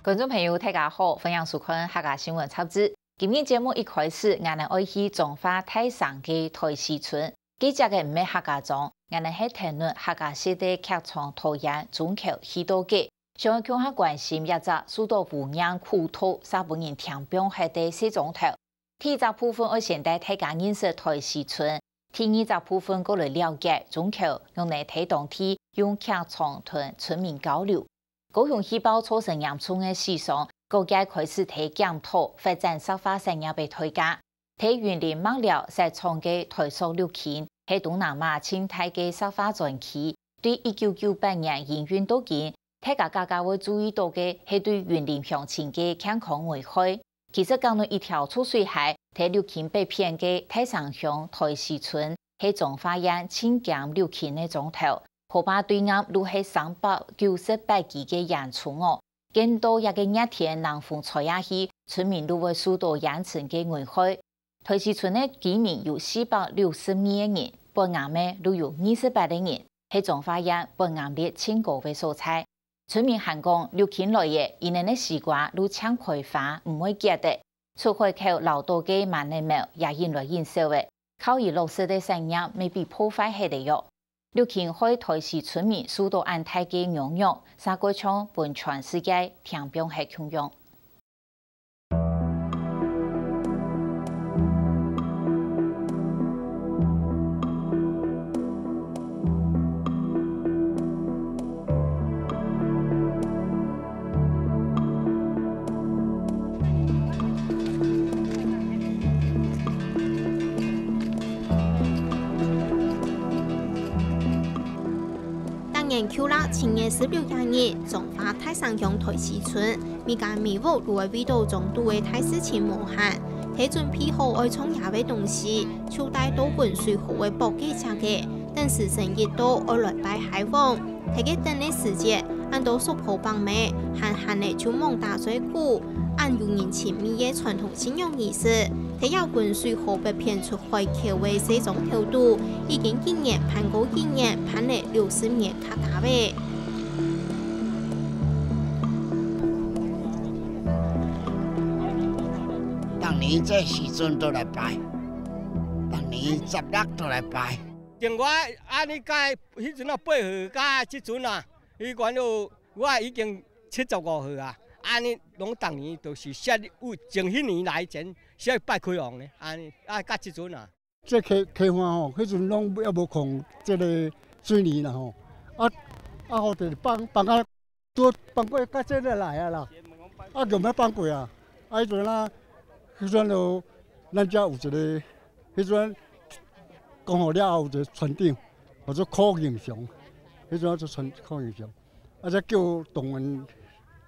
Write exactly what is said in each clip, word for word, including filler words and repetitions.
觀眾朋友，大家好，歡迎收看客家新聞雜誌。今日節目一開始，𠊎等愛去彰化大城个臺西村。該跡个毋係客家庄，𠊎等係跈等客家式个劇場導演鍾喬去到該，想愛共下關心這隻受到污染苦毒、煞分人聽放忒个細庄頭。 第一隻部分愛先帶大家認識臺西村，第二隻部分過來了解鍾喬仰仔在當地用劇場同村民交流。高雄氣爆造成嚴重个死傷，各界開始在檢討發展石化產業个代價。在雲林麥寮設廠个臺塑六輕，係東南亞盡大个石化專區，對一九九八年營運到今， 大家較較會注意到个係對雲林鄉親个健康危害。其實講到一條出水溪，在六輕北片个大城鄉臺西村，係彰化縣盡兼六輕个庄頭。河壩對岸就係三百九十八期个鹽涌哦。見到這个熱天冷風吹下去，村民就會受到煙塵个危害。 臺西村个居民有四百六十二个人，發癌个就有二十八个人，係彰化縣發癌率盡高个所在。村民還講，六輕來了，佢等个西瓜就淨開花，毋會結个。出海口撈到个馬仔苗也引來引走个，靠佢落實个產業乜被破壞忒了喲。六輕害臺西村民受到恁大个影響，煞過像分全世界聽放忒共樣。 逐年舊曆七月十六日，彰化大城鄉臺西村，每家每屋都會為著裝肚个大事情無閒，在準備好愛創業个東西，就帶到汶水河个駁該跡个，等時辰一到，愛來拜溪王。在該等个時節，恁多叔婆伯姆，閒閒仔就忙打嘴鼓，恁有人情味个傳統信仰儀式，在這汶水河北片出 海口个細庄頭肚，已經一年辦過一年，辦了六十年較加了。逐年這時陣都來拜，逐年十六都來拜。另外，恁呢該彼陣啊，八歲到這陣啊，彼款都 我已經七十五歲啊，恁呢攏逐年都是設有從彼年來前，設拜開王呢，恁呢啊，到這陣啊。這溪，溪岸吼，彼陣攏猶無囥這个水泥啦吼，啊，啊，吼，就是放，放啊，都放過到這个來啊啦，啊，就毋愛放過啊，啊，彼陣啊，彼陣就，咱遮有一个 彼陣講好了後，有一个船長，號做柯英雄，彼陣號做船，柯英雄，啊，才叫動員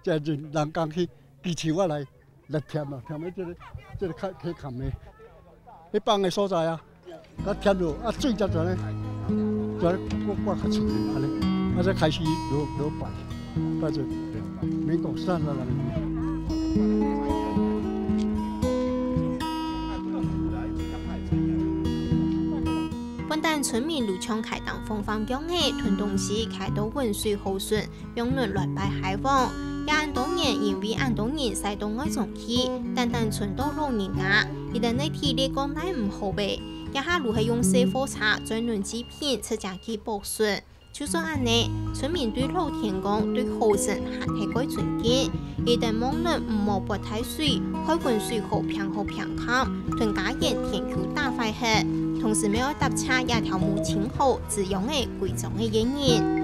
遮人，人工去支持我來，來填啊，填彼个，這个溪，溪崁的，彼放的所在啊，共填落，啊，水才轉來，轉來我，我較出去按呢，啊，才開始落，落拜。 拜一，民國三十六年。本旦村民就像㧡等方方樣仔，囤東西㧡到汶水河脣，用輪來拜溪王。也恁多年，因為恁多人徙到外庄去，單單伸到老人家，佢等个體力講來毋好咧，這下就係用細貨車載輪祭品，直接去駁脣。 就算恁呢，村民對老天公、對河神還係蓋尊敬，佢等望能毋好潑大水，害汶水河平好平淡，同家園田坵打壞忒，同時乜愛踏斜這條無清好滋養个歸庄个願人。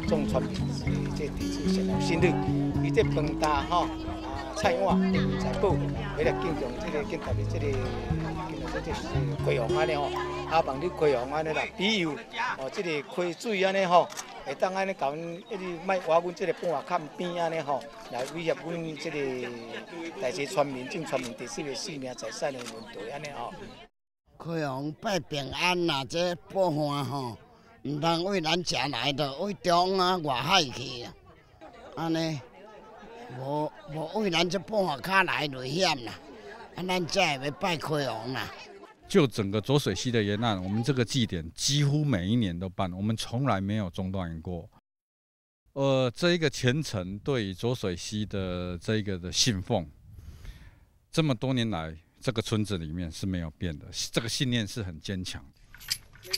眾村民是這地主先生心裡，佢這飯搭吼， 啊，菜碗、財寶，為了敬重這个敬拜的這个，敬重這个開王按呢吼，啊，望你開王按呢啦，庇佑，哦，這个開水按呢吼，會當按呢共阮，一直莫倚阮這个半下坎邊按呢吼，來威脅阮這个大齊村民、眾村民地區的性命財產的問題按呢吼。 開王拜平安啦，這百姓吼，毋通對咱遮來，就對中央外海去啊。按呢，無，無對咱這半下跤來危險啦。啊，咱才會欲拜開王啦。就整个浊水溪的沿岸，我们这个祭典几乎每一年都办，我们从来没有中断过。呃，这一个虔诚对于浊水溪的这一个的信奉，这么多年来，这个村子里面是没有变的，这个信念是很坚强的。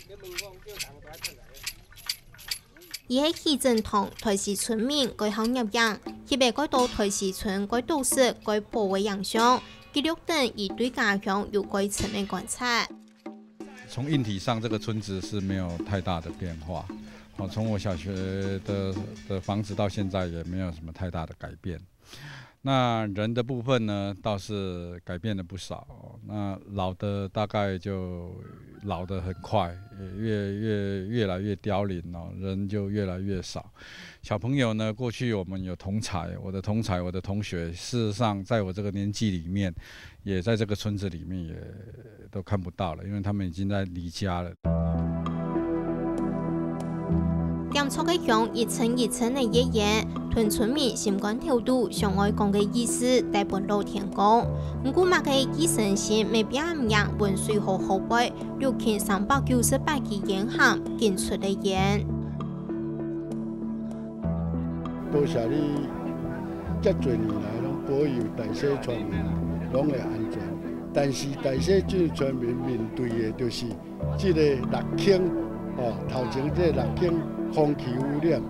佢係起正堂台西村民，該項業樣，特別該到台西村該島式該寶个影像，記錄等佢對家鄉有該層个觀察。从硬体上，这个村子是没有太大的变化。哦，从我小学的的房子到现在也没有什么太大的改变。那人的部分呢，倒是改变了不少。那老的大概就老得很快，也越越越来越凋零了，人就越来越少。小朋友呢，过去我们有同侪，我的同侪，我的同学，事实上，在我这个年纪里面，也在这个村子里面也都看不到了，因为他们已经在离家了。點著个香一層一層个越燃，同村民心肝頭肚想愛講个意思帶分老天公。毋過麼个寄生蟲乜拚毋贏溫水河河背六千三百九十八支煙涵緊出个煙。多謝你遮濟年來攏保佑大溪村民攏會安全，但是大溪村民面對的就是 這个六輕，吼，頭前這个六輕空氣污染，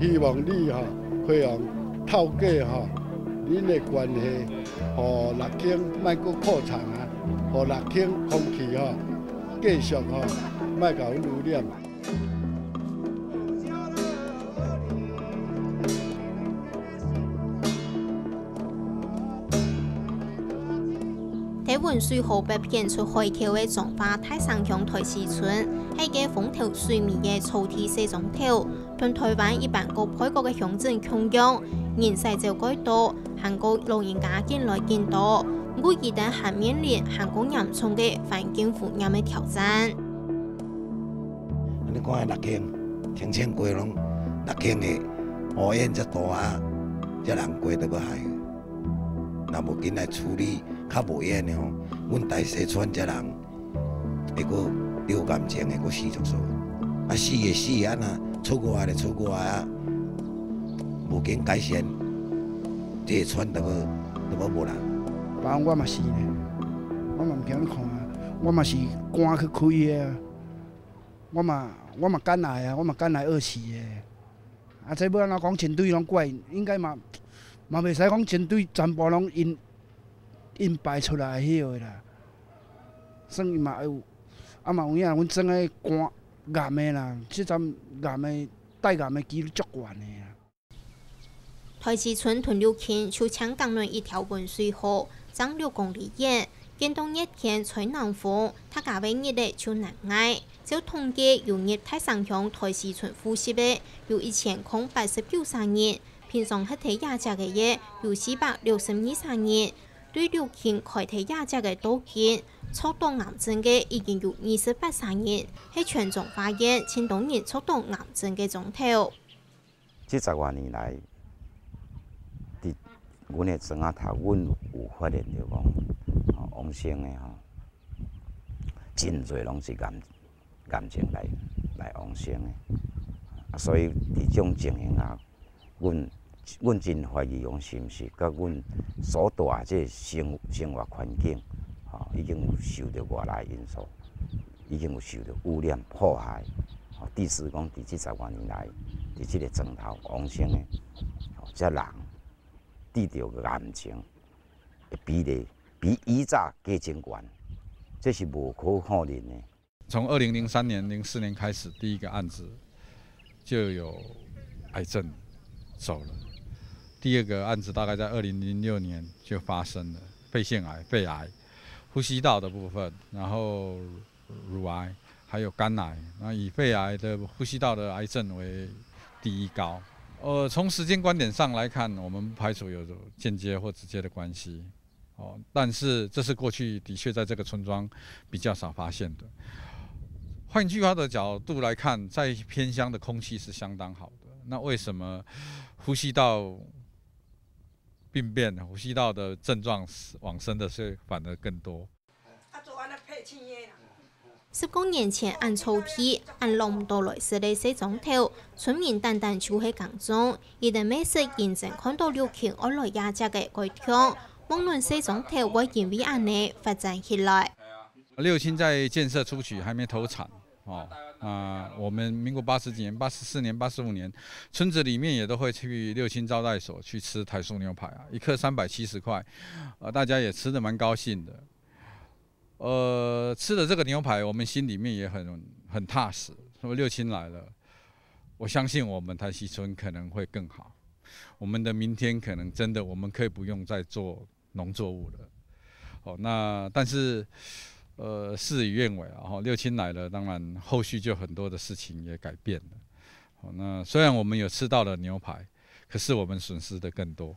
希望你吼，希望透過吼，恁个關係，吼，六輕莫閣擴張啊，吼，六輕空氣吼，繼續吼，莫共阮污染。 在溫水河北片出海口个彰化大城鄉台西村，係一个風調水微个草地細庄頭，同台灣一般各配角个鄉鎮共樣，人徙走蓋多，還過老人家緊來緊多，毋過佢等還面臨還過嚴重个環境污染个挑戰。 你看六輕，清清過攏六輕个烏煙遮大啊，遮人過都要害。若無緊來處理，較無煙的吼，阮大溪村遮人會閣得癌症，會閣死足濟。啊，死的死啊，若出外的出外啊，無緊改善，這个村都要都要無人。別人我嘛是呢，我嘛毋驚你看啊，我嘛是肝去開的啊。 我嘛我嘛肝癌啊，我嘛肝癌二期的。啊，這欲按怎講？前隊攏怪，應該嘛嘛袂使講前隊全部攏因因排出來彼个啦。算伊嘛有，啊嘛有影，阮庄个肝癌的啦，這站癌的帶癌的機率足懸的啦。 台西村同六輕就淨隔等一條溫水河，正六公里遠，見到熱天吹冷風，大家个日仔就難挨。照統計，有入大城鄉台西村戶籍个有一千空八十九儕人，平常歇在這跡个也有四百六十二儕人。對六輕開在這跡个到今，著到癌症个已經有二十八儕人，係全彰化縣盡多人著到癌症个庄頭。 這十外年來，佇阮的庄仔頭，阮有發現著講，吼，往生的吼，真濟攏是癌癌症來來往生的。啊，所以佇這種情形下，阮阮真懷疑講是毋是佮阮所蹛的這个生生活環境，吼，已經有受著外來因素。 已經有受著污染破壞，吼，致使講佇這十外年來，佇這个庄頭往生的，吼，遮人得著癌症的比例比以早加真懸，這是無可否認的。从二零零三年、零四年开始，第一个案子就有癌症走了。第二个案子大概在二零零六年就发生了，肺腺癌、肺癌、呼吸道的部分，然后乳癌，还有肝癌。那以肺癌的、呼吸道的癌症为第一高。呃，从时间观点上来看，我们不排除有间接或直接的关系。 哦，但是这是过去的确在这个村庄比较少发现的。换句话的角度来看，在偏乡的空气是相当好的，那为什么呼吸道病变、呼吸道的症状往生的是反而更多？十過年前恁燥天，恁摎毋著來食个細庄頭，村民單單就係耕種，一等乜識認真看著六輕愛來這跡个改良，望等細庄頭會因為恁呢發展起來。六輕在建設初期還沒投產，哦，那我們民國八十幾年，八十四年、八十五年，村子裡面也都會去六輕招待所去吃台塑牛排啊，一客三百七十塊，呃，大家也吃得蠻高興的。呃，吃了這個牛排，我們心裡面也很，很踏實。說六輕來了，我相信我們台西村可能會更好，我們的明天可能真的我們可以不用再做農作物了。哦，那但是，呃，事與願違啊，吼，六輕來了，當然後續就很多的事情也改變了。哦，那雖然我們有吃到了牛排，可是我們損失的更多。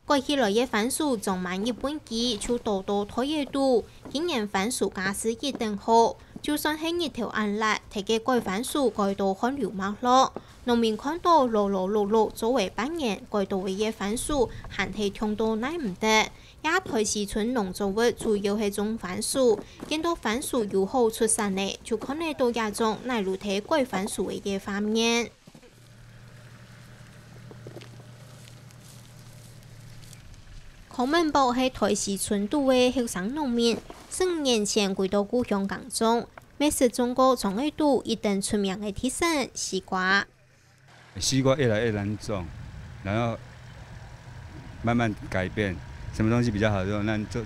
改起來个番薯種滿一半枝，就倒到袋仔肚。今年番薯價數一等好，就算係日頭恁烈，忒个改番薯改到汗流脈落。農民看著勞勞碌碌做了半年，改到个番薯，還係痛到耐毋得。 這台西村農作物主要係種番薯，見著番薯有好出產呢，就看得著這種耐擼忒改番薯个畫面。康文博係台西村肚个後生農民，十五年前歸到故鄉耕種，乜識種過庄仔肚一等出名个特產西瓜。 西瓜越來越難種，然後慢慢改變，什麼東西比較好種，咱做，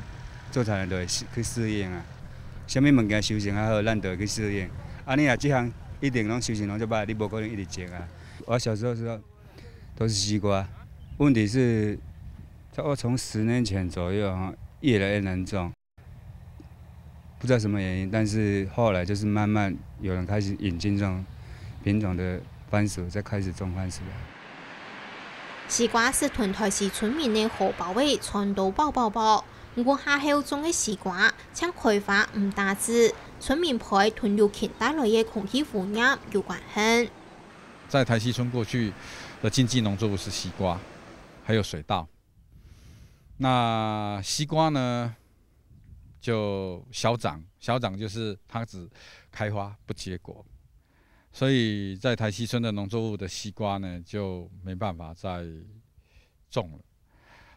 做田的就會適，去適應啊。啥物物件收成較好，咱就會去適應。啊，你若這項一定攏收成攏足歹，你無可能一直種啊。我小時候的時候都是西瓜，問題是，差不多從十年前左右哈，越來越難種。 不知道什麼原因，但是後來就是慢慢有人開始引進這種品種的番薯，再開始種番薯了。西瓜係同台西村民个荷包仔賺到飽飽飽，毋過下後種个西瓜，淨開花毋打籽，村民批同六輕帶來个空氣污染有關係。在台西村過去的經濟農作物是西瓜，還有水稻。那西瓜呢， 就小長，小長就是它只開花不結果，所以在台西村的農作物的西瓜呢，就沒辦法再種了。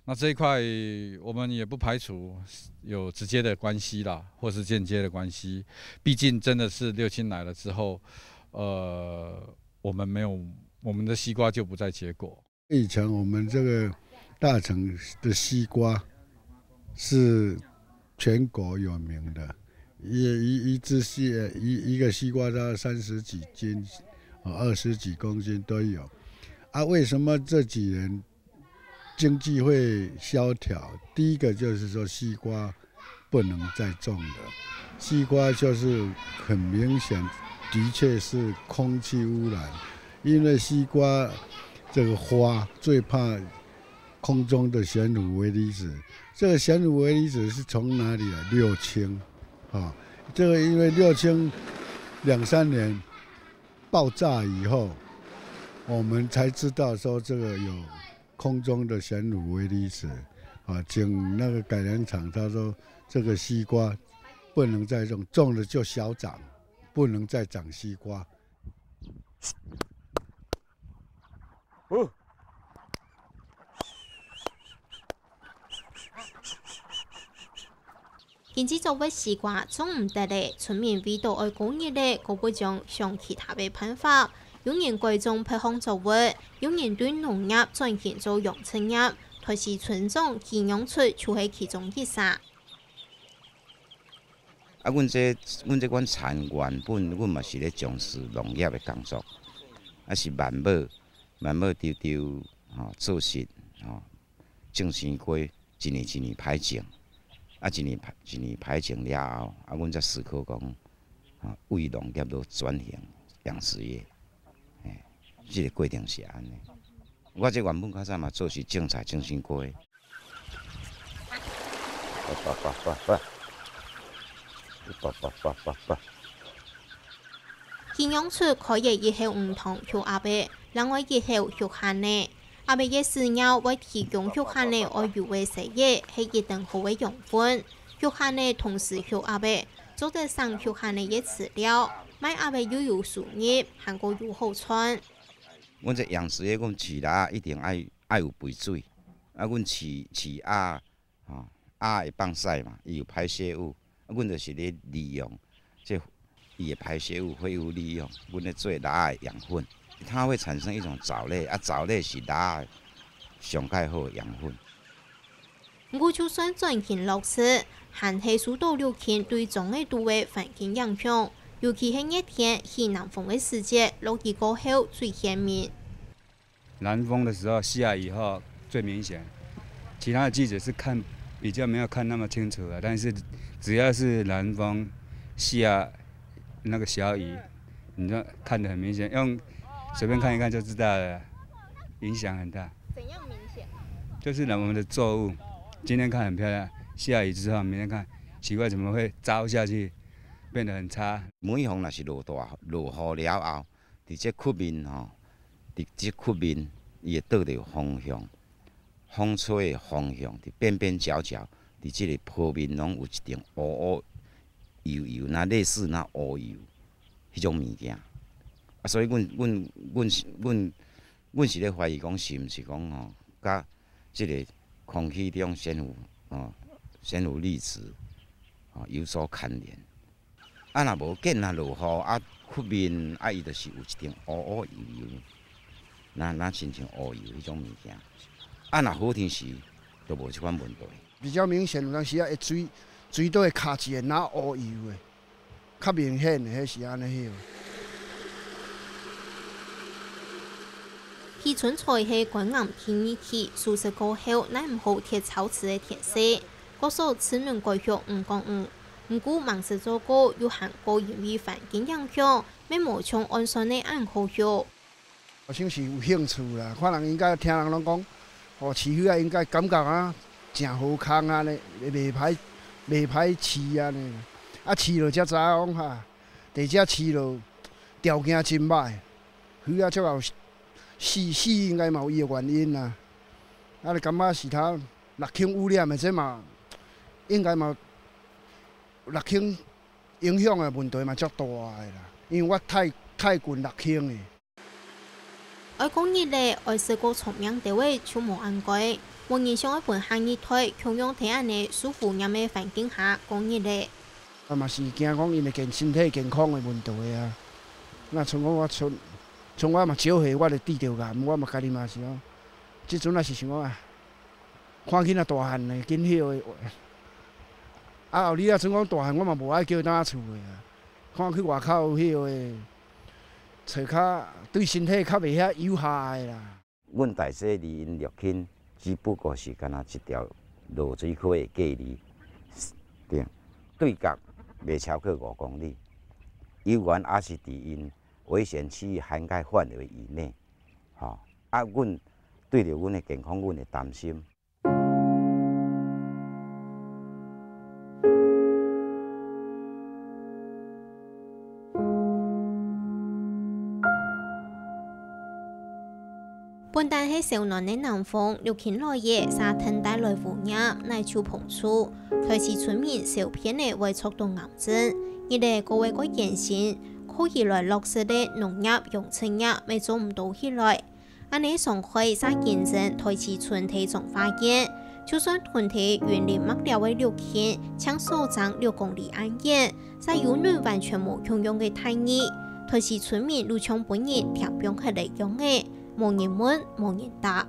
那這一塊我們也不排除有直接的關係啦，或是間接的關係，畢竟真的是六輕來了之後，呃，我們沒有，我們的西瓜就不再結果。 以前我們這個大城的西瓜是全國有名的，一，一，一隻西，一，一個西瓜大概三十幾斤，哦，二十幾公斤都有。啊，為什麼這幾年經濟會蕭條？第一個就是說西瓜 不能再種了。西瓜就是很明顯，的確是空氣污染，因為西瓜這個花最怕空中的懸浮微粒子。這個懸浮微粒子是從哪裡來？六輕，啊，這個因為六輕兩三年爆炸以後，我們才知道說這個有 空中的懸浮微粒子，啊，請那個改良場，他說這個西瓜不能再種，種了就小長，不能再長西瓜。哦。 經濟作物西瓜種毋得咧，村民為著愛過日咧，姑不將想其他个辦法。有人改種別項作物，有人對農業轉型做養殖業。台西村長徐仰初就係其中一儕。啊，阮這，阮這款田原本，阮嘛是咧從事農業的工作，啊是慢慢，慢慢丟丟，吼，做穡，吼，種西瓜， 一年一年歹種，啊，一年歹，一年歹種了後，啊，阮才思考講，啊，對農業落轉型養殖業，嘿，這个過程是按呢。我這原本較早嘛做是種菜、種水果的。叭叭叭叭叭，叭叭叭叭叭。佢養出開个一口魚塘畜鴨仔，另外一口畜蝦仔。鴨仔个屎尿會提供畜蝦仔愛有个水液，係一等好个養分。畜蝦仔同時畜鴨仔，做得省畜蝦仔个飼料，賣鴨仔又有收入，還過又好賺。阮這養殖个，阮飼鴨一定愛，愛有肥水，啊，阮飼，飼鴨 吼，鴨會放屎嘛，伊有排泄物，啊，阮就是咧利用這伊的排泄物，廢物利用，阮咧做鴨的養分。它會產生一種藻類，啊，藻類是鴨上蓋好的養分。毋過就算轉型落實，還係受到六輕對莊仔肚个環境影響，尤其係熱天起南風个時節，落雨過後最顯明。 南風的時候下雨後最明顯，其他的季節是看，比較沒有看那麼清楚了，但是只要是南風下那個小雨，你就看得很明顯，用隨便看一看就知道了，影響很大。怎樣明顯？就是呢，我們的作物今天看很漂亮，下雨之後，明天看奇怪，怎麼會糟下去，變得很差。每逢若是落大，落雨了後， 佇這窟面吼，佇這窟面，伊會倒著方向，風吹的方向，佇邊邊角角，佇這个坡面攏有一點烏烏油油，若類似若烏油，彼種物件。啊，所以阮，阮，阮是，阮，阮是咧懷疑講是毋是講吼，佮這个空氣中懸浮，吼，懸浮粒子，吼，有所牽連。 啊，若無見若落雨啊，窟面啊，伊就是有一點烏烏油油，若，若親像烏油彼種物件。啊，若好天時，就無這款問題。比較明顯，有當時啊，會水，水都會卡一个若烏油的，較明顯的，彼是按呢去。漁村在係觀塘第二期，收成過後，奈毋何忒潮濕个天時，各所只能改畜魚缸魚。 毋過，吂識做過，又還過因為環境影響，乜無像按算个恁好畜。學生是有興趣啦，看人應該聽人攏講，哦，飼魚啊，應該感覺啊，誠好空啊呢，袂歹，袂歹飼啊呢。啊，飼落才知影講哈，第一隻飼落條件真歹，魚啊，足好死，死應該嘛有伊个原因啦。啊，你感覺是他六輕污染的，這嘛應該嘛 六輕影響的問題嘛足大个啦，因為我太，太近六輕的。愛過日咧，愛食過長命兜仔就無恁該。無人想愛分下二代共樣在恁呢受污染个環境下過日咧。啊嘛是驚講𪜶的健，身體健康的問題啊。若像講我像，像我嘛少歲，我就戴著頷，我嘛家己嘛是講，這陣也是想講啊， 看囡仔大漢咧，緊歇咧。啊，後日啊，像講大漢，我嘛無愛叫轉厝咧啊。看去外口歇咧，揣較對身體較袂遐有害的啦。阮大細離𪜶六輕，只不過是干焦一條落水溪的距離，對，對角袂超過五公里，猶原也是佇𪜶危險區域涵蓋範圍以內。 吼，啊，阮對著阮的健康，阮會擔心。本旦係燒暖个南風，入侵來个沙塵帶來污染，泥鰍膨出，台西村民少片仔會著著癌症。日仔過會過艱辛，靠起來落實个農業、養殖業乜做毋到起來。 恁呢傷害煞緊增台西村个彰化縣，就算屯佇雲林麥寮个六輕，淨所爭六公里恁遠，煞有恁完全無共樣个待遇。台西村民就像分人貼放忒个樣仔，無人問，無人答。